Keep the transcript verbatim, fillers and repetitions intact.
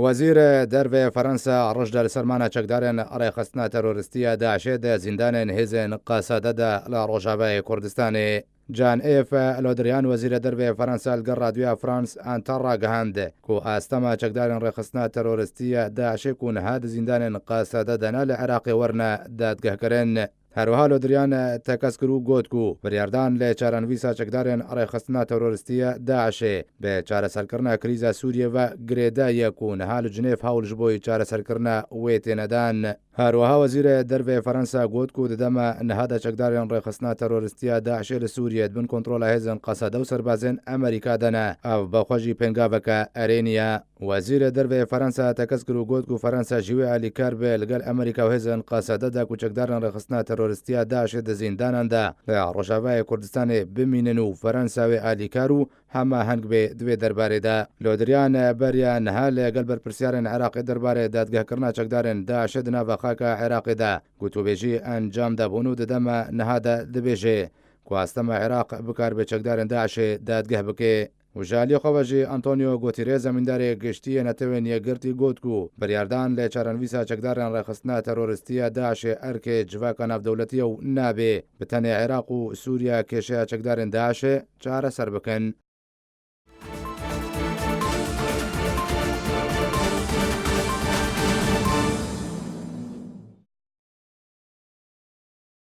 Wezîrê Dervê Fransa rojda li ser mana çekdarên rêxistina terorîstî ya DAIŞê di zîndanên hêzên Qesede de li Rojavayê Kurdistanê. Can Êf Lodriyan, Wezîrê Dervê Fransa, li gel Radyoya France Inter ragihand ku astema çekdarên rêxistina terorîstî ya DAIŞê ku niha di zîndanên Qesede de ne li Iraqê werine dadgehkirin. Her wiha Lodriyan tekez kir û got ku biryardan li çarenivîsa çekdarên rêxistina terorîstî ya DAIŞê bi çareserkirina krîza Sûriyê ve girêdayî ye ku niha li Cinêv hewl ji bo çareserkirina wê têne dan. Her wiha Wezîrê Dervê Fransa got ku di dema niha de çekdarên rêxistina terorîstî ya DAIŞê li Sûriyê di bin kontrola hêzên Qesede û serbazên Amerîka de ne. Ev bi xwe jî pêngaveke erênî ye. Wezîrê Dervê Fransa tekez kir û got ku Fransa jî wê alîkar be li gel Amerîka û hêzên Qesede de ku çekdarên rêxistina terorîstî ya DAIŞê di zîndanan de li Rojavayê Kurdistanê bimînin û Fransa wê alîkar û hemaheng bê di vê derbarê de. Lodriyan beriya niha li gel berpirsiyarên Iraqê derbarê dadgehkirina çekdarên DAIŞê di nava xaka Iraqê de gotûbêjî encam dabûn û di dema niha de dibêje ku astema Iraq bikaribe çekdarên DAIŞê dadgeh bike. Û ji aliyê xwe ve jî Antonio Guterres, zemîndarê giştî yê Netewên Yekgirtî, got ku biryardan li çarenivîsa çekdarên rêxistina terorîstî ya DAIŞê erkê civaka navdewletî ye û nabê bi tenê Iraq û Sûriya kêşeya çekdarên DAIŞê çareser bikin.